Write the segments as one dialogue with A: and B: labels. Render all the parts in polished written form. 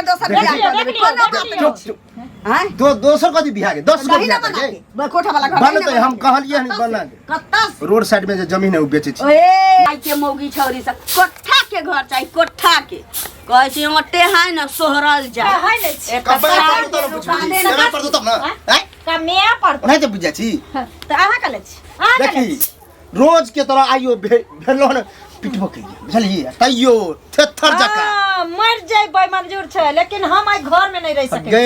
A: दोसर
B: देख
A: बियाह
B: लियौ,
A: कऽ
C: देख
A: देबै
C: लियौ,
A: कोनो
C: देख
A: बात
C: लियौ।
A: नहि
B: चुप चुप
A: आँय
B: दो दोसर कथी बियाह के 10 गो
A: दही
B: बियाह
A: ना बना
B: के
A: के कोठा वाला घर
B: बनतै
A: दही ना
B: हम
A: बना के।
B: कहलियै हन बना दे
A: कत्ता से?
B: रोड साइड में जे जमीन है ओ बेचै छी
A: ओए आई के मौगी छौरी सब कोठा के घर चाही कोठा के कहै छी ओटे है न सोहरल जा
C: है नै छी।
A: एक
B: कपड़ा
A: साल
B: पर तो
A: के
B: बुझबै
A: दुकाने न
B: केना पर तब ना आँय
C: कमे पर
B: ओनाहिते बुझि जाइ छी
C: तऽ अहाँ कले छी अहाँ कले
B: देखी रोज के तरह आइयो भेलो ने पिटबो केलियै बुझलियै तैयो थेथर जकाँ
C: हाँ, मर जइबै मंजूर छै लेकिन हम आइ घर में नहीं रह सकै
B: गे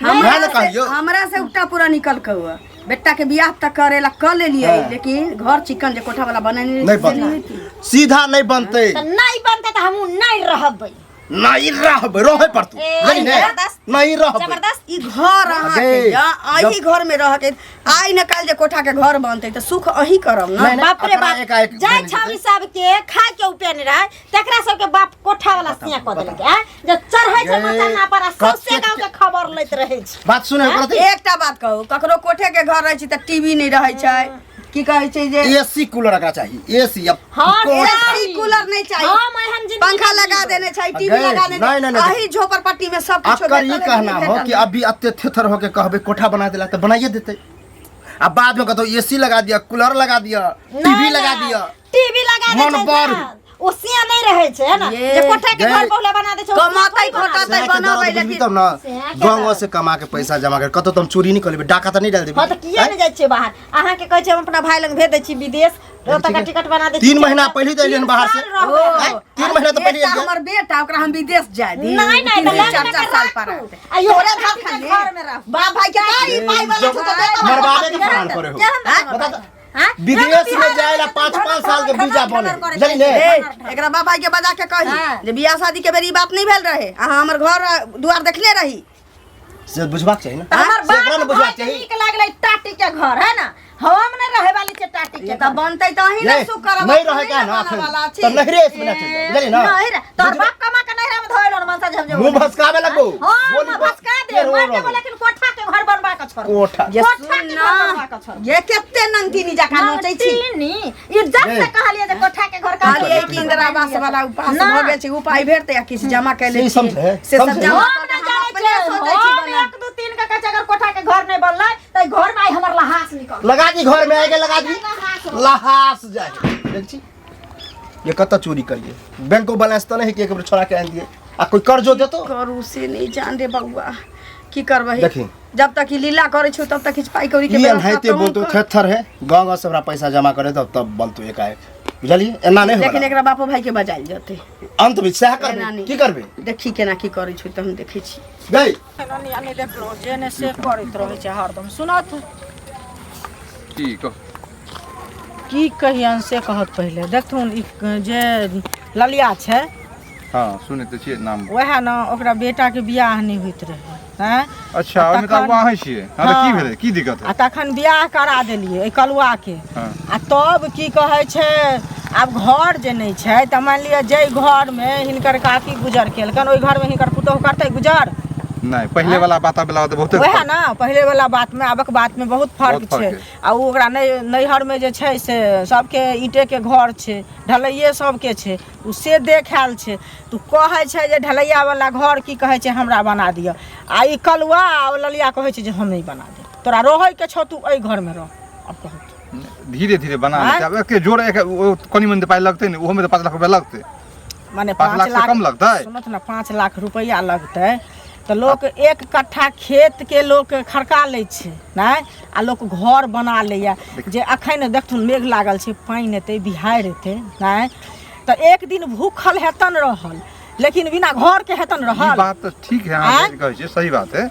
B: हमरा
A: हमरा
B: ने
A: से
B: कहियो
A: हमरा से उल्टा पूरा निकल के हुआ बेटा के बियाह तक करेला कर लेलियै
B: हाँ।
A: लेकिन घर चिकन जे कोठा वाला बनेने
B: नहीं बनतै सीधा नहीं बनतै
C: तऽ नहीं बनतै तऽ हमहूँ नहीं रहबै
B: नहीं रहबै रहै पड़तौ
C: ए,
B: नहीं ने
C: जबरदस्त।
B: नहीं रहबै
C: जबरदस्त
A: ई घर अहाँ के
B: अगे,
A: या अही घर में रह के आइ न काल जे कोठा के घर बनतै तऽ सुख अही करब न
B: नहीं, नहीं,
C: बाप रे
B: अपना
C: बाप
B: एकाएक
C: जाय
B: बनि
C: छावरी
B: जेतै।
C: सब के खाय के उपाय नहीं रहे तकरा सब के बाप कोठा वाला सिया कऽ देलक हैं जे चढ़ै छै
B: गे,
C: मचाना पर आ सौंसे
B: कतेक
C: गांव के खबर लैत रहै छै
B: बात सुने पड़तै
A: एकटा बात कहू ककरो कोठे के घर रहै छै तऽ टीवी नहि रहै छै की कहै छै जे
B: एसी कूलर एकरा चाही एसी अब
C: हाँ,
B: कोठा।
A: एसी कूलर नहीं चाहिए
C: हम एहन जिंदगी
A: पंखा
C: नहीं
A: लगा
C: जीबै।
A: देने चाहिए टीवी
B: गए,
A: लगा देने
B: नहीं, नहीं, नहीं।
A: अही झोपड़पट्टी में सब कुछ
B: अकर ई कहना हो कि अभी अते थेथर होके कहबे कोठा बना देला तो बनाइए देते आ बाद में कहतो एसी लगा दिया कूलर लगा दिया टीवी लगा दिया
C: टीवी लगा दे
B: मन
C: छै
B: बड़।
C: ना। ओ सिया नहीं रहै छै है ना
A: ये।
C: जे कोठा के
B: गए।
C: घर बहुला बना दे छै ओ सिया
A: कमातै
C: थोड़ी बना
A: खोटातै
C: दे छै।
B: सएह के
A: बनाबै
B: दर्द बुझबी
A: लेकिन
B: तब ना
C: सएह के
B: गाँव
C: दर्द।
B: से कमा के पैसा जमा कर कतौ तुम चोरी नहीं कर लेबे डाका तो नहीं डाल देबे
C: हाँ तऽ किया नहीं जाइ छियै बाहर अहाँके कहै छै हम अपना भाई लग भेज दै छी विदेश ओतऽ का टिकट बना दै छी
B: 3 महीना पहिले तऽ एलियन बाहर से।
C: साल रहबै।
A: ओ,
B: आँय, 3 महीना तऽ पहिले
A: एकटा
B: एलियै।
A: हमर बेटा ओकरा हम विदेश जाय दी
C: नहीं नहीं
A: तीन
C: तऽ लग
A: चार चार साल पर
C: राखू।
A: आते
C: आ यो
A: तोरे
C: टाटी
A: भात
C: के
A: खाली
C: घर में रहू।
A: बाप भाई के का ई पाई वाला छौ तऽ देता
B: मरबाबे के प्लान करे हो
C: केहन
B: बता तऽ।
C: हाँ?
B: विदेश में जाए ला 5-5 साल के वीजा बने बुझली ने
A: ए, एकरा बाप भाई के बजा के कही
C: हाँ।
A: जे बियाह शादी के बेर ई बात नहीं भेल रहे अहाँ हमर घर दुआर देखने रही
B: से बुझबाक चाही ना
C: तऽ हमर
B: से एकरा
C: बाप
B: ने बुझबाक
C: भाई के
B: चाही
C: नीक लागलै टाटी के घर है ना हम नहीं रहे वाली छै टाटी के
A: ये तऽ
C: घर।
A: बनतै तऽ अहीं ने
B: ये,
A: सुख करब
B: नहीं रहे का ना
A: बना वाला
B: अखन
A: छी।
B: तऽ नहिरे इसमें ना चल जाओ बुझली ना
C: नहीं रे तोहर बाप कमा के नहिरा में धोइल हन मनसा झमझम
B: मुंह भसकावे लगबो
C: हां
B: बोली
C: मुंह भसका दे
B: के रो
C: मर
B: रो।
C: देबो लेकिन कोठा के घर बनवा के छोड़
B: कोठा
A: ये
C: कोठा
A: सुन
C: के
A: ना,
C: घर बनवा के छोड़
A: ये कते नंगटीनी जकाँ नोचै छी
C: नमतीनी, इज्जत से
B: ये।
C: कहलिए जे कोठा के घर का
A: कहलियै कि इंदिरा आवास वाला उपास
C: ना।
A: भऽ गेल छै उपाय भेटतै आ किछु जमा कए लै
B: से समझे,
A: से सब
B: समझे।
A: जमा
C: हम
A: कऽ के
C: नहि
A: हम
C: जानै
A: अपने
C: छियै,
A: सोचै छी
C: हम
A: बना।
C: एक दू तीन के कहै छै अगर कोठा के घर नहि बनलै तऽ घर में आइ हमर लहास निकल
B: लगा दी घर में आके लगा दी लहास जाए देख छी ये कत चोरी करिए बैंको बैलेंस तो नहीं कि एक बेर छोड़ा के आन दिए आ कोई कर्जो देतो
A: करू से नहीं जान रे बउआ की करबही
B: देखी।
A: जब तक ई लीला करै छौ तब तक किछु पाइ कौड़ी के
B: ई
A: व्यवस्था
B: एनाहिते
A: तहूँ
B: बोलतो
A: कर।
B: थेथर है गाँव गाँव से हमरा पैसा जमा करे तब तब बनतो एकाएक बुझलिए एना नहीं
A: लेकिन
B: होला
A: एकरा बापो भाई के बजायल जेतै
B: अंत में सएह
A: एना
B: करबे
A: नहि।
B: की करबे
A: देखी केना की करै छौ तऽ हम देखै छी
B: गई
D: नहीं देखलो जे ने से करैत रहै छै हरदम सुनत
E: की कह
D: की कहियन से कहत पहिले देखथुन ई जे ललिया छै
E: हँ सुनै तऽ छियै नाम
D: वएह ने ओकरा बेटाके बियाह नहि होइत रहै आँय
E: अच्छा
D: आ
E: ओहिमे तऽ
D: तखन-
E: अहाँ छियै हँ तऽ की
D: हँ।
E: भेलै की दिक्कत
D: आ
E: है
D: तखन बियाह करा देलियै एहि कलुआके
E: हँ
D: आ तब की कहै छै आब घर जे नहि छै तऽ मानि लिअ जाहि घरमे हिनकर काकी गुजर केलकनि ओहि घरमे हिनकर पुतोहु करतै गुजर
E: नहि पहिले वाला बात आब वाला तऽ बहुते
D: वएह
E: फर्क।
D: ने पहिले वाला बातमे आबक बातमे बहुत फर्क
E: बहुत फर्क
D: छै
E: है।
D: आ ओ ओकरा नहि नैहरमे जे छै से सबके ईंटेके घर छै ढलैये सबके छै ओ से देखायल छै तऽ ओ कहै छै जे ढलैया वाला घर की कहै छै हमरा बना दिअ आ ई कलुआ आ ओ ललिया कहै छै जे हम नहि बना देब तोरा रहैके छौ तू एहि घरमे रह आब कहू
E: धीरे धीरे बना
D: आँय?
E: लेतै आब एके जोड़ एक ओ कनि मनि तऽ पाइ लगतै ने ओहोमे तऽ 5 लाख रुपया लगतै
D: माने
E: 5
D: 5
E: लाख से
D: लाख
E: कम लगतै?
D: सुनत ने 5 लाख रुपैआ लगतै तऽ लोक एक कट्ठा खेतके लोक खड़का लै छै नहि आ लोक घर बना लैए जे अखन देखथुन मेघ लागल छै पानि एतै बिहाड़ि एतै नहि तऽ एक दिन भूखल हेतन रहल लेकिन बिना घरके हेतन
E: ई
D: रहल
E: बात तऽ ठीक है अहाँ
D: आँय?
E: जे कहै छियै सही बात है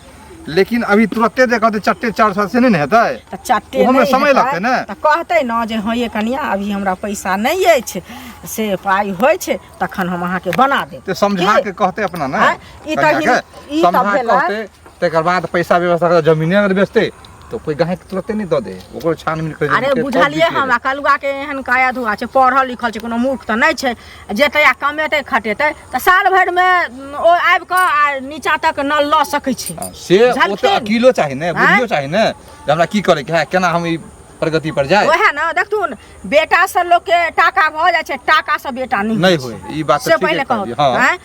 E: लेकिन अभी तुरते जे कहतै चट्टे 4 साल से नहि ने हेतै
D: तऽ चट्टे
E: ओहोमे
D: नहि
E: समय
D: हेतै,
E: लगतै ने।
D: तऽ कहतै ने जे हँ ये कनिया अभी हमरा पैसा नहि अछि से पाइ होइ छै तखन हम अहाँके बना देब
E: तऽ समझा
D: की?
E: के कहतै अपना ने
D: आँय? ई तऽ
E: कनिया के,
D: ई तऽ
E: समझा के
D: भेलै।
E: कहतै तकर बाद पैसा व्यवस्था करतै, जमीने अगर बेचतै तऽ कोई गाहक तुरते नहि दऽ दे ओकरो छानबीन करै
D: अरे बुझलियै हम आ कलुआ के एहन काया धुआ छै पढ़ल लिखल छै कोनो मूर्ख तऽ नहि छै जेतै आ कमेतै खटेतै तऽ साल भरिमे ओ आबि कऽ आ नीचा तक नल लऽ सकै छै
E: से ओ तऽ
D: बुझलखिन?
E: अकीलो चाही ने बुद्धियो चाही ने जे हमरा की करे के है केना हम ई प्रगति पर जाए
D: वएह ने देखथुन बेटा से लोक के टाका भऽ जाइ छै टाका से बेटा नहि
E: नहि
D: होइ
E: होय, ई बात तऽ
D: से
E: ठीके
D: पहिले
E: कहलियै,
D: कहू
E: हँ।
D: आँय?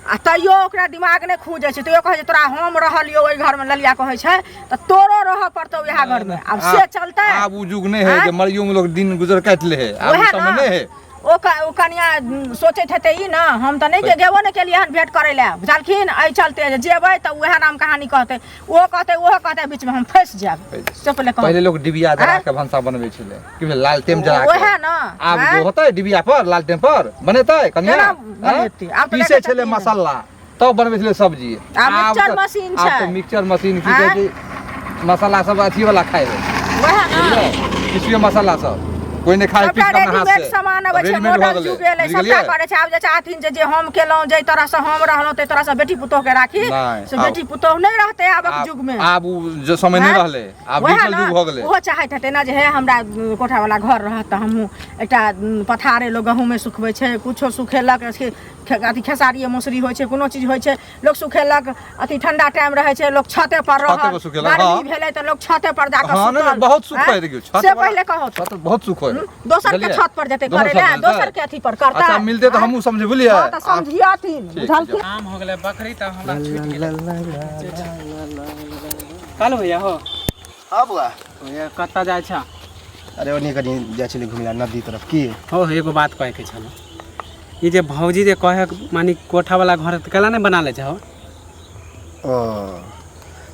D: आ तैयो ओकरा दिमाग नहि खूजै छै, तैयो कहै छै तोरा हम रहलियौ ओहि घरमे, ललिया कहै छै तऽ तोरो रहऽ पड़तौ इएह घरमे। आब से चलतै?
E: आब उ युग नहि है जे मरियो में लोग दिन गुजर काटि ले है, आब उ
D: ओएह
E: समय
D: ने।
E: नहि है।
D: ओ कनिया सोचैत हेतै ई ने, हम तऽ नहि गेबो नहि केलियै हन भेंट करै लए, बुझलखिन? एहि चलते जे जेबै तऽ उएह राम कहानी कहतै, ओहो कहतै ओहो कहतै, बीचमे हम फँसि जायब। से पहिले कहू।
E: पहिले लोग डिबिया जरा
D: आँय?
E: के भनसा बनबै छलै, की भेल लालटेम जरा के।
D: ओएह ने।
E: आब
D: आँय?
E: जो होतै डिबिया पर लालटेम पर बनेतै कनिया?
D: केना
E: आँय?
D: बनेतै? आब तऽ
E: पीसै
D: देखै
E: छलै
D: छथिन।
E: मसाला तब बनबै छलै सब्जी।
D: आब मिक्सचर
E: तऽ-
D: मशीन
E: आब
D: छै।
E: तऽ मिक्सचर मशीन की
D: आँय?
E: कहै छै, मसाला सब अथी वाला खाइ है।
D: ओएह ने।
E: बुझलियै? पिसुए मसाला सब कोइ नहि खाइ
D: सबटा
E: पीस कऽ अपना हाथ
D: रेडीमेड
E: से।
D: सामान अबै छै,
E: रेडीमेड भऽ
D: मॉडल
E: गेलै,
D: जुग एलै,
E: बुझि
D: सबटा
E: गेलियै?
D: करै छै। आब जे चाहथिन जे हम केलहुँ, जाहि तरहसँ हम रहलहुँ ताहि तरहसँ बेटी पुतोहके राखी,
E: नहि,
D: से
E: आब-
D: बेटी पुतोह नहि रहतै आबक
E: आब-
D: युगमे।
E: आब उ जे समय नहि
D: आँय?
E: रहलै, आब
D: वएह
E: डिजिटल
D: ने,
E: युग भऽ गेलै।
D: ओहो चाहैत हेतै ने जे हे हमरा कोठावला घर रहत तऽ हमहूँ एकटा पथारे लोक गहूँमे सुखबै छै, कुछो सुखेलक, अथी खेसारिए मसुरी होइ छै, कोनो चीज होइ छै लोक सुखेलक। अथी ठंडा टाइम रहै छै, लोक छते पर
E: छते
D: रहल,
E: पर सुखेलक,
D: गर्मी
E: हाँ।
D: भेलै तऽ लोक छते पर जाकऽ
E: हाँ, नहि,
D: सुतल।
E: नहि, बहुत सुख
D: आँय?
E: है, देखियौ, छत
D: से
E: वाला-
D: पहिले कहू
E: छत पर बहुत सुख है।
D: दोसर के
E: बुझलियै?
D: छत पर जेतै
E: दोसर
D: करै लए,
E: छत पर
D: दोसर
E: जेतै।
D: के अथी पर करतै।
E: अच्छा मिलतै तऽ
D: आँय?
E: हमहूँ समझ बुझलियै।
D: हाँ, तऽ समझियथिन,
E: ठीक,
D: बुझलखिन?
F: काम हो गेलै बकरी तऽ हमरा छूटि गेलै। कल भैया हो।
B: हाँ बुआ।
F: भैया कतऽ जाइ छ?
B: अरे ओने कनि जाइ छली घुमै लए नदी तरफ की।
F: हो, एगो बात कहैके छल। ई जे भौजी जे कहे मानी कोठा वाला घर तऽ केला नहि बना लै छहो?
B: ओ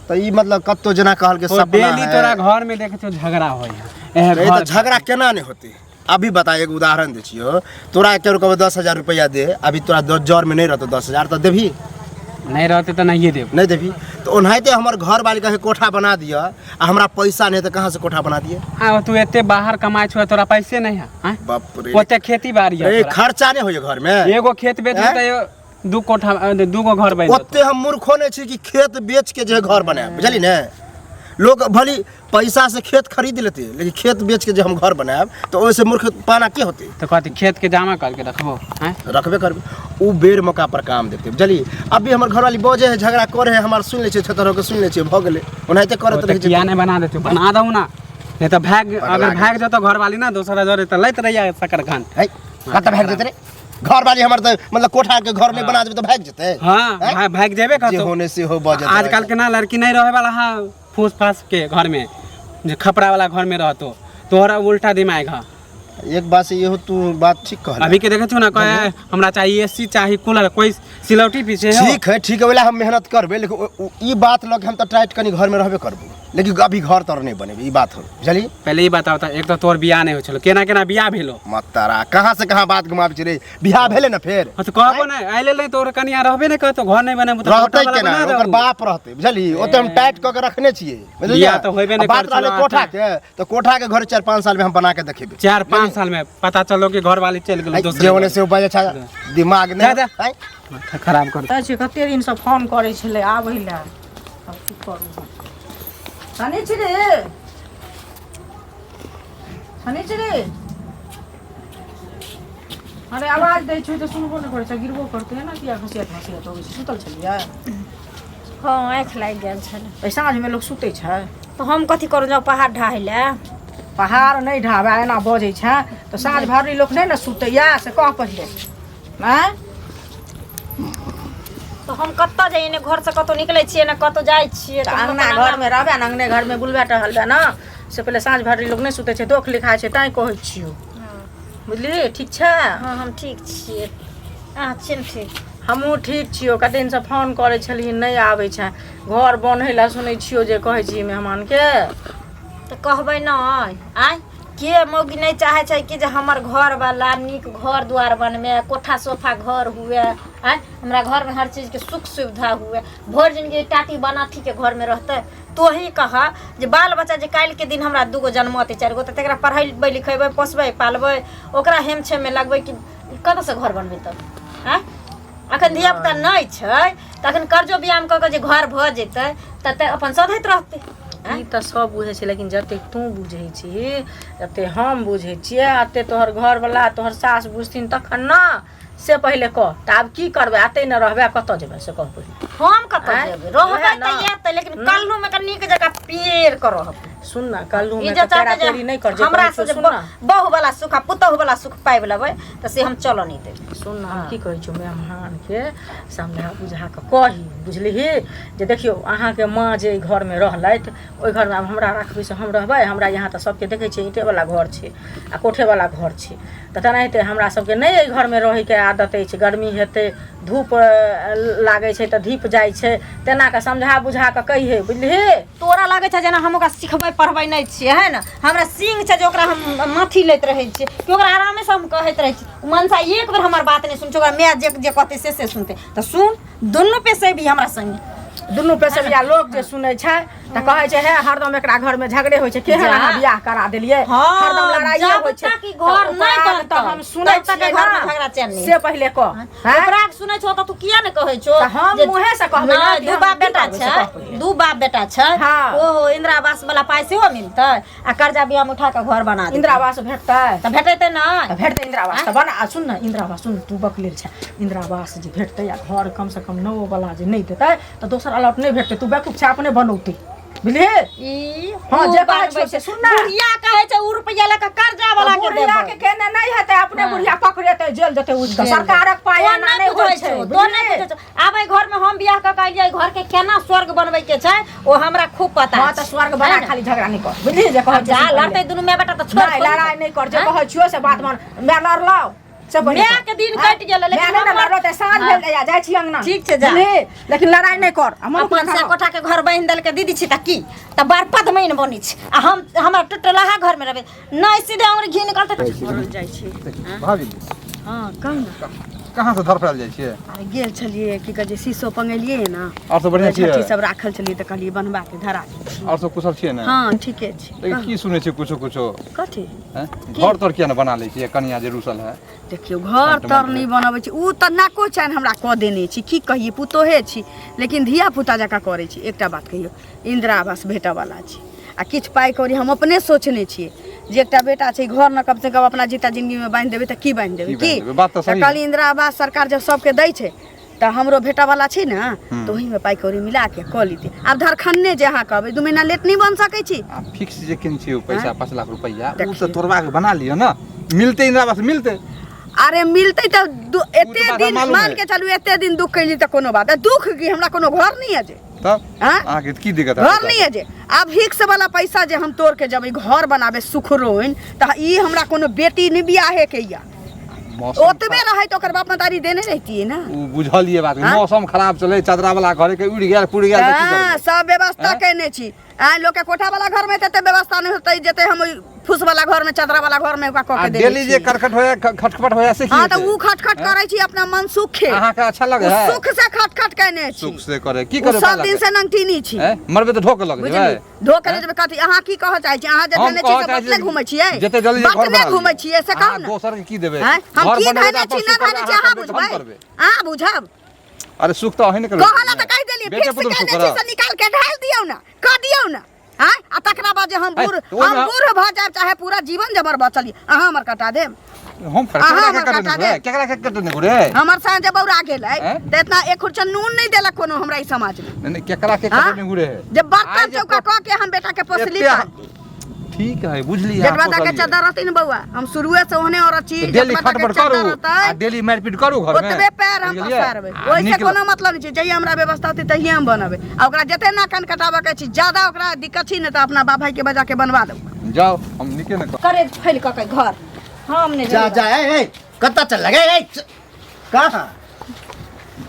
B: तऽ ई मतलब कतौ जेना कहलकै
F: ओ
B: सपना
F: डेली
B: है।
F: तोरा घर में देखे छौ झगड़ा होय है। एहे
B: रे, तऽ
F: घर
B: झगड़ा केना नहि होतै? अभी बता, एगो उदाहरण दै छियौ तोरा, केकरो कहबै 10,000 रुपैआ दे, अभी तोरा जर में नहि रहतौ 10,000 तऽ देबही?
F: नहीं रहते तऽ नहिए देब।
B: नहि देबही तऽ ओनाहिते हमर घर वाली कहे कोठा बना दिअ आ हमरा पैसा नहि तऽ कहाँ से कोठा बना दिए?
F: आ तू एते बाहर कमाइ छौ तोरा पैसे नहीं है आँय?
B: बाप रे।
F: ओते खेती बाड़ी है
B: रे
F: तोरा।
B: खर्चा नहि होइए घर में?
F: एगो खेत बेच
B: आँय?
F: तऽ दू कोठा दू गो घर बनि जेतौ।
B: ओते हम मूर्खो नहि छी कि खेत बेच के जे घर बनायब, बुझली ने? लोग भली पैसा से खेत खरीद लेते, लेकिन खेत बेच के जे हम घर बनायब तऽ ओहिसे मूर्ख पाना के होते?
F: तऽ कथी खेत के जमा करके रखबो आँय?
B: रखबे करबे, उ बेर मौका पर काम देते, बुझली? अभी हमर घरवाली बजे है, झगड़ा करे है, हमार सुन ले छै, छतर होके सुन ले छै, भऽ गेलै। ओनाहिते करत
F: ओ तऽ
B: रहै छै।
F: किया नहि बना देतौ? बना दहु ना, नहीं तऽ भाग, अगर
B: गेल।
F: भाग जेतौ घरवाली ना दोसरा जरे तऽ लैत रहिया शकरकंद।
B: है कतऽ भागि जेतै रे घरवाली हमर? तऽ मतलब कोठा के घर नहि बना देबै तऽ भागि जेतै?
F: हाँ।
B: आँय?
F: भाग जेबे
B: जे
F: करतौ।
B: होने से हो बजत।
F: आजकल के ना लड़की नहीं रहे वाला है फूस फास के घर में, जे खपरा वाला घर में रहतो। तोहरा उल्टा दिमाग है।
B: एक बात से इहो तू बात ठीक कहला।
F: अभी के देखे छौ ना, कहे हमरा चाहिए एसी चाही कूलर, कोई सिलौटी पीछे हो।
B: ठीक है, ठीक है, ओला हम मेहनत करबै, लेकिन ई बात लऽ के हम तऽ टाइट कनि घरमे रहबे करबै, लेकिन अभी घर तर नहि बनेबै, ई बात हो, बुझली?
F: पहले ई बताओ तऽ, एक तऽ तोहर बियाह नहीं हो छलो, केना केना बियाह भेलो?
B: मत तारा, कहाँ से कहाँ बात घुमाबै छी रे। बियाह भेलै ने फेर?
F: हाँ, तऽ कहबो नहीं आइले नहीं तोहर कनिया रहबे नहीं करतो, घर नहीं बनेबो तऽ
B: रहतै
F: कोठा वाला
B: केना?
F: बना
B: ओकर
F: दहु।
B: बाप रहतै, बुझली? ओते हम टाइट कऽ के रखने छियै, बुझलियै?
F: बियाह तऽ होइबे नहि
B: आ बात
F: करै
B: रहलै
F: छलो।
B: कोठा के तऽ कोठा के घर 4-5 साल में हम बना के देखेबै।
F: 4-5 साल में पता चलो कि घर वाली चलि गेलो
B: है,
F: दोसरे
B: जे होने
F: घर।
B: से बजे छै दिमाग
F: जा,
B: नहि
F: जा।
B: है।
F: माथा खराब कर
D: कहै छै कते दिनसँ फोन करै छलै आबै लए, आब की करू हम? शनिचरी, शनिचरी, अरे आवाज दै छियै तऽ सुनबो नहि करै छै, गिरबो करतै ने। किया घुसियत घुसियत अबै छै? सुतल छलियै?
C: हँ, आँखि लागि गेल छलै।
D: एहि साँझमे लोक सुतै छै?
C: तऽ हम कथी करू, जाउ पहाड़ ढाहै लए?
D: पहाड़ नहि ढाबे, एना बजै छै तऽ साँझ भरि लोक नहि ने सुतैया, से कह पहिले। आँय?
C: तऽ हम कतऽ जाइए? ने घरसँ कतहु निकलै छियै ने कतहु जाइ छियै।
D: तऽ
C: तऽ हम
D: अङ्गना
C: अपन
D: घरमे रहबै ने, अङ्गने घरमे बुलबै टहलबै ने। से पहिले साँझ भरि लोक नहि सुतै छै, दोख लिखाइ छै, तैँ कहै छियौ, बुझलिही? ठीक छै?
C: हँ, हम ठीक छियै, अहाँ छियै ने ठीक?
D: हमहूँ ठीक छियौ। कते दिनसँ फोन करै छलियै, नहि आबै छै। घर बन्है लए सुनै छियौ जे कहै छी मेहमानके।
C: तऽ कहबै नहि? आँय, के मौगी नहि चाहै छै कि जे हमर घरवला नीक घर दुआर बनबै, कोठा सोफा घर हुए, आँय, हमरा घरमे हर चीजके सुख सुविधा हुए? भरि जिनगी टाटी बनाथीके घरमे रहतै? तोही कह जे बाल बच्चा जे काल्हिके दिन हमरा दूगो जन्मतै, चारि गो, तऽ तकरा पढ़ेबै लिखेबै, पोसबै पालबै, ओकरा हेम छेममे लगबै कि कतऽसँ घर बनबै तब? आँय, अखन धियापुता नहि छै तऽ अखन कर्जो बियाम कऽ कऽ जे घर भऽ जेतै तऽ अपन सधैत रहतै।
D: ई तऽ सब बुझै छै, लेकिन जतेक तू बुझै छीही, जतेक हम बुझै छियै, एते तोहर घरवला तोहर सास बुझथिन तखन ने। से पहिले कह तऽ, आब की करबै? एतै ने रहबै, कतऽ जेबै, से कह पहिले।
C: हम कतऽ
D: आँय?
C: जेबै? रहबै
D: वएह ने।
C: तऽ एतै, लेकिन कल्लूमे कऽ नीक जकाँ पेड़ कऽ रहबै।
D: सुन ना कल्लू
C: ई
D: में
C: जे
D: तऽ पेरा
C: चाहते
D: पेरी
C: जे
D: नहि कर जे
C: हमरा
D: कहै
C: से
D: छौ,
C: जे
D: सुन ना
C: बहु वाला सुख आ पुतहु वाला सुख पाबि लेबै तऽ से हम चलऽ नहि देबै।
D: सुन ना, हम की कहै छौ, मेहमानके समझा बुझा कऽ कही, बुझलिही जे देखियौ अहाँके माँ जे एहि घरमे रहलथि ओहि घरमे आब हमरा राखबै से हम रहबै? हमरा यहाँ तऽ सबके देखै छियै ईंटेवला घर छै आ कोठेवला घर छै, तऽ तेनाहिते हमरा सबके नहि एहि घरमे रहैके आदत अछि, गर्मी हेतै, धूप लागै छै तऽ धीप जाइ छै, तेना कऽ समझा बुझा कऽ कहिहे, बुझलिही?
C: तोरा लागै छै जेना हम ओकरा सिखबै पढ़बै नहि छियै, है ने? हमरा सिंह छै जे ओकरा हम माथी लैत रहै छियै कि ओकरा आरामेसँ हम कहैत रहै छियै। ओ मनसा एक बेर हमर बात नहि सुनै छै, ओकरा माय जे जे कहतै से से सुनतै। तऽ सुन, दुनू पेशे भी हमरा संगे
D: दुनू पेशेबिया लोक जे सुनै छै तऽ कहै छै हे हरदम एकरा घरमे झगड़े होइ छै, केहन
C: जा।
D: अहाँ बियाह करा देलियै,
C: हँ,
D: हरदम लड़ाइए
C: जब
D: होइ छै।
C: तक ई घर
D: तऽ
C: नहि
D: ओकरा
C: बनतै,
D: तऽ हम सुनै
C: तब तक
D: छियै
C: ई घरमे
D: ना,
C: झगड़ा चैन नहि
D: से पहिले कह हैं?
C: ओकरा के सुनै छौ तऽ तू किया ने कहै छौ?
D: तऽ हम
C: जे-
D: मुँहे से कहबै ना
C: नहि,
D: कि
C: दू
D: हम
C: बाप
D: की
C: बेटा
D: कहबै से
C: छै,
D: कह पहिले।
C: दू बाप बेटा छै।
D: हाँ।
C: ओहो इंदिरा आवास वाला पाइ सेहो मिलतै आ कर्जा बियाह में उठा के घर बना देतै।
D: इंदिरा आवास भेटतै?
C: तऽ भेटेतै
D: तऽ
C: नहि?
D: भेटतै इंदिरा आवास तऽ बना। आ सुन ने इंदिरा आवास, सुन, तू बकलेल छै। इंदिरा आवास जे भेटतै आ घर कम से कम नओ वाला जे नहि देतै तऽ दोसर अलॉट नहि भेटतै। तू बेवकूफ छै, अपने बनौतै, बुझलिही?
C: ई
D: हाँ,
C: उ
D: जे कहै
C: बनबै
D: छियौ से सुन ने।
C: बुढ़िया कहै छै उ रुपैआ लऽ कऽ कर्जा वाला के
D: बुढ़िया के
C: देबै।
D: केने नहि हेतै, अपने बुढ़िया पकड़ेतै, जेल जेतै उठि कऽ। सरकारक पाइ
C: तो
D: एना
C: नहि
D: नहि होइ
C: बुझै
D: छै,
C: छौ, तो नहि
D: बुझलिही?
C: बुझै छौ। आब एहि घर में हम बियाह कऽ के एलियै, घर के केना स्वर्ग बनबै के छै ओ हमरा खूब पता
D: हाँ
C: छै।
D: तऽ स्वर्ग बना,
C: है ने?
D: खाली झगड़ा नहि कर, बुझलिही? जे कहै
C: आब
D: छियौ
C: जा
D: से
C: लड़तै दुनू माय बेटा तऽ छोड़।
D: नहि, लड़ाइ नहि कर, जे कहै छियौ से बात मान। माय लड़लौ से पहिले
C: माय
D: कर।
C: के दिन कटि गेलै, लेकिन
D: माय नहि ने
C: हमर-
D: लड़लौ तऽ साँझ भेल जाइया, जाइ छी अंगना।
C: ठीक छै, जा।
D: बुझलिही? लेकिन लड़ाइ नहि कर आ मनुख
C: अपन
D: लेखा
C: से
D: रह।
C: कोठा के घर बान्हि देलकै दीदी छी तऽ की तऽ बड़ पदमैन बनै छै आ हम हमरा टुटलाहा घर में रहबै नहि, सीधे अंगुरी घी निकलतै।
A: मरल जाइ छै।
E: भाभी।
A: हँ, कहू ने।
E: कहाँ से धरफड़ायल जाइ छियै?
A: अरे गेल छलियै, की कहै छै, शीशो पंगेलियै ने।
E: आओर सब बढ़िआँ छियै?
A: छठी सब राखल छलियै तऽ कहलियै बनवा के धरा दै छी।
E: आओर सब कुशल छियै ने?
A: हँ, ठीके छै।
E: लेकिन की सुनै छियै कुछो कुछो?
A: कथी?
E: हैं? घर तर किया ने बना लै छियै, कनिया जे रुसल है?
A: देखियौ, घर तर नहि बनबै छी, ओ तऽ नाको चैन हमरा कऽ देने छी, की कहियै, पुतोहे छी लेकिन धिया पुता जकाँ करै छी। एकटा बात कहियौ, इन्दिरा आवास भेटऽवला छै आ किछु पाइ कौड़ी हम अपने सोचने छियै जे एकटा बेटा छै, घर ने कमसँ कम अपना जीता जिंदगीमे बान्हि देबै तऽ की बान्हि देबै?
E: की बान्हि
A: की
E: देबै? बात तऽ सही।
A: कहली इन्दिरा आवास सरकार जब सबके दै छै तऽ हमरो भेटऽवला छै ने, तऽ ओहीमे पाइ कौड़ी मिलाके कऽ लीती। आब धरखन्ने जे अहाँ कहबै, 2 महीना लेट नहि बनि सकै छी?
E: आ फिक्स जे केने छियै ओ पैसा 5 लाख रुपैआ, ओ
A: देखियौ।
E: तऽ तोड़बा के बना लिअ ने, मिलतै, इंदिरा आवास मिलतै।
A: अरे मिलतै तऽ एते
E: बात
A: दिन
E: मालूम
A: मान
E: है।
A: के चलू एते दिन दुख कैली तऽ कोनो बात दुख की, हमरा कोनो घर नहीं है जे।
E: तब
A: आँय?
E: अहाँके की दिक्कत है?
A: घर नहीं है जे आब हिक्स वाला पैसा जे हम तोड़ के जबै घर बनाबे सुखरोइन, तऽ ई हमरा कोनो बेटी नहीं बियाहे के या
E: मौसम
A: ओतबे रहै तऽ ओकर बाप मतारी देने रहितियै ने।
E: ओ बुझलियै बात।
A: आँय?
E: मौसम खराब चलै, चदरा वाला घरे के उड़ि गेल पुड़ि गेल तऽ की
A: हाँ,
E: करबै?
A: सब व्यवस्था
E: आँय?
A: केने छी। आइ लोक के कोठा वाला घर में तऽ एते व्यवस्था नहीं होतै जते हम ओहि फूस वाला घर में, चदरा वाला घर में ओकरा कऽ
E: आ
A: के देने
E: डेली जे
A: छियै।
E: करखट होया, खटखट होया से की
A: हाँ, तऽ
E: हेतै?
A: उ खटखट
E: आँय?
A: करै छी अपना मन सुखे।
E: अहाँके अच्छा लगे
A: उ
E: है?
A: सुख से खटखट केने छी।
E: सुख से करे की
A: उ
E: करे?
A: सब दिन से नंगटीनी छी।
E: हैं? मरबै तऽ ढोक लग
A: बुझली
E: जेबै।
A: धोके ले जेबै कथी? अहाँ की कहऽ चाहै छी? अहाँ जे
E: हम
A: देने छी
E: कहऽ
A: से
E: चाहै
A: बटले
E: छी
A: घुमै छियै?
E: जते जल्दी घर
A: बटले
E: बना
A: घुमै
E: लिअ।
A: छियै से
E: अहाँ
A: कहू ने।
E: दोसर के की देबै?
A: आँय? हम
E: घर
A: की
E: बनेबै
A: धयने
E: तऽ
A: छी
E: अपन
A: न
E: सुख
A: धयने
E: करबै,
A: छी अहाँ
E: करबै तऽ हम
A: बुझबै?
E: करबै।
A: अहाँ बुझब?
E: अरे सुख तऽ अहीं ने करबै।
A: कहला तऽ कहि देलियै
E: बेटे
A: फिक्स
E: पुतोह सुख
A: केने छी
E: करब।
A: से निकाल के ढालि दियौ ने, कऽ दियौ ने। आँय, आ तकरा बाद जे हम
E: आँय,
A: बूढ़
E: तऽ ओहिमे
A: हम बूढ़ भऽ जायब चाहे पूरा जीवन जबर बचल यऽ, अहाँ हमर कटा देब?
E: हम
A: अहाँ
E: केकरा
A: हमर
E: के कटने
A: कटा
E: घुरे?
A: देब।
E: केकरा के कटने घुरे?
A: हमर साँझ जे बौरा गेलै
E: आँय?
A: तऽ इतना एक खुर्चा नून नहि देलक कोनो हमरा ई समाज मे।
E: नहीं नहीं, केकरा के
A: हाँ?
E: कटने घुरे?
A: जे
E: आइ
A: बर्तन
E: जे
A: चौका कऽ के हम बेटा के पोसली
E: एते ठीक है, बुझली अहाँ
A: जेकरा के
E: पोसलियै।
A: चद्दर रहतै ने बौआ, हम शुरुए से ओहने औरत छी।
E: तऽ डेली
A: जतबा तक
E: खटपट
A: चद्दर
E: करू
A: रहतै,
E: आ डेली मारिपीट करू घर में।
A: ओतबे पैर हम
E: बुझलियै?
A: पसारबै।
E: आ
A: ओहिसँ
E: नीक
A: कोनो मतलब नहि छै। जहिया हमरा व्यवस्था होतै तहिया हम बनबै आ ओकरा जते नाक कान कटाबऽ के छै, ज्यादा ओकरा दिक्कत छै ने, तऽ अपना बाप भाई के बजा के बनवा देबै।
E: जाओ, हम नीके ने
C: करेज फैल कऽ के घर हम नहि
B: जा
C: जेबै।
B: जा, ए ए, कतऽ चल लगे? ए, कहाँ?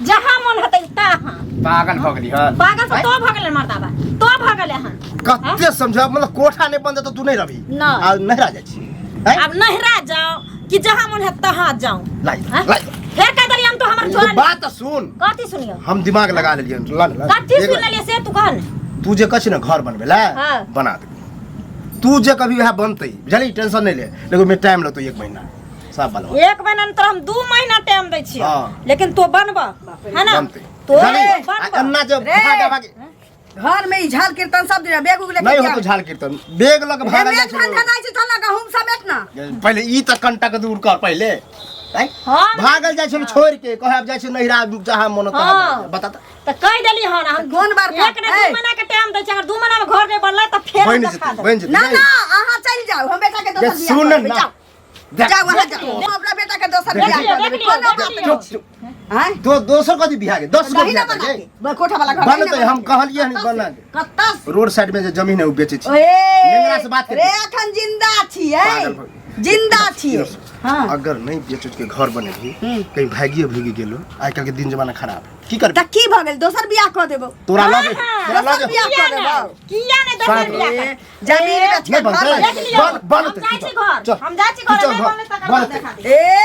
C: जहाँ मन हेतै तहाँ।
B: पागल भऽ गेली हन?
C: पागल तऽ तो भऽ गेलै मर्दाबा, तो भऽ गेलै हन।
B: कते समझा, मतलब कोठा नहि बनतै तऽ तू नहि रहबी?
C: नहि।
B: आ नहिरा जाइ छी हैं?
C: आब नहिरा जाओ कि जहाँ मन हेतै तहाँ जाओ।
B: लाई।
C: हैं?
B: लाई।
C: फेर कह देलियै हम तो हमर
B: ई
C: झोरा।
B: बात तऽ सुन।
C: कथी सुनियो?
B: हम दिमाग लगा लेलियै, ला ने, ला।
C: कथी
B: देख
C: सुन
B: ले।
C: लेलियै से तू कह ने।
B: तू जे कहै छी ने घर बनबै लए,
C: हाँ।
B: बना देबी। तू जे कभी वएह बनतै, बुझली? टेंशन नहि ले, लेकिन ओहिमे टाइम लगतौ एक महीना, सब बनवा।
C: एक महीना नहीं तो हम 2 महीना टाइम दै छियै।
B: हाँ।
C: लेकिन तो बनब है ना?
B: बनतै।
C: तो
B: बुझली? आ
C: बनब।
B: एन्ना जे
A: रे।
B: भागा भागी
A: घर में ई झाल कीर्तन सब दिन बैग उग लेके
B: नहि
A: जाओ।
B: होतो झाल कीर्तन, बैग लऽ के
A: रे
B: भागल
A: मेघ
B: जाइ छै।
A: ठंडा नहि छै, चल ना गहूम समेट ना।
B: पहिले ई तऽ कंटक दूर कर पहिले। आँय?
C: हम
B: भागल जाइ छै छोड़ के कहे आब जाइ छै नहिरा जहाँ मन तहाँ
C: हाँ।
B: बता त।
C: तऽ कहि देली हन हम
A: कोन बड़का?
C: एक ने दू
A: ए।
C: महीना के टाइम दै छै, अगर 2 महीना में घर नहि बनलै तऽ फेर हम
B: बनि
C: देखा
B: जेतै
C: देबै।
B: बनि जेतै
A: ना
B: नहि।
A: ना, अहाँ चलि जाउ, हम बेटा के
B: जे
A: दोसर बियाह
B: सुन
A: कऽ देबै।
B: ना।
A: जाउ
B: देख,
A: जाउ अहाँ जाउ, हम अपना बेटा के दोसर बियाह
C: देख लियौ,
A: कऽ देबै।
C: देख लियौ,
A: कोनो
C: देख
A: बात
C: लियौ।
A: नहि।
B: चुप चुप।
A: आँय?
B: दो दोसर कथी बियाह के 10 गो
A: दही ना
B: बियाह
A: बना
B: के
A: के कोठा वाला घर दही ना
B: बनतै
A: बना
B: हम
A: के।
B: कहलियै हन बना दे।
A: कत्ता से?
B: रोड साइड में जे जमीन है ओ बेचै छी
A: ओए
B: नेंगरा से बात
A: रे
B: करियै।
A: अखन जिंदा छियै,
B: पागल भऽ गेल।
A: जिंदा छियै। हाँ।
B: अगर नहीं बेच उच के घर बनेबही कहीं भागिए भूगि गेलो आइ काल्हि के दिन जमाना खराब है की करबी
A: तऽ की भऽ गेल, दोसर बियाह कऽ देबौ।
B: तोरा लगे तोरा
A: दोसर
B: लगे
A: बियाह
C: किया
A: कऽ
C: नहि
A: देबौ।
C: किया नहि दोसर बियाह कर
A: जमीन बेच के
B: नहीं
A: घर
B: बनतै
A: बनेबै।
C: देख लियौ
B: बनतै
C: हम जाइ छी घर
B: चल
C: हम जाइ छी घर
B: चल
C: नहि
B: घर
C: बनलै तकर बाद
B: बनतै
C: देखा देब।
A: ए।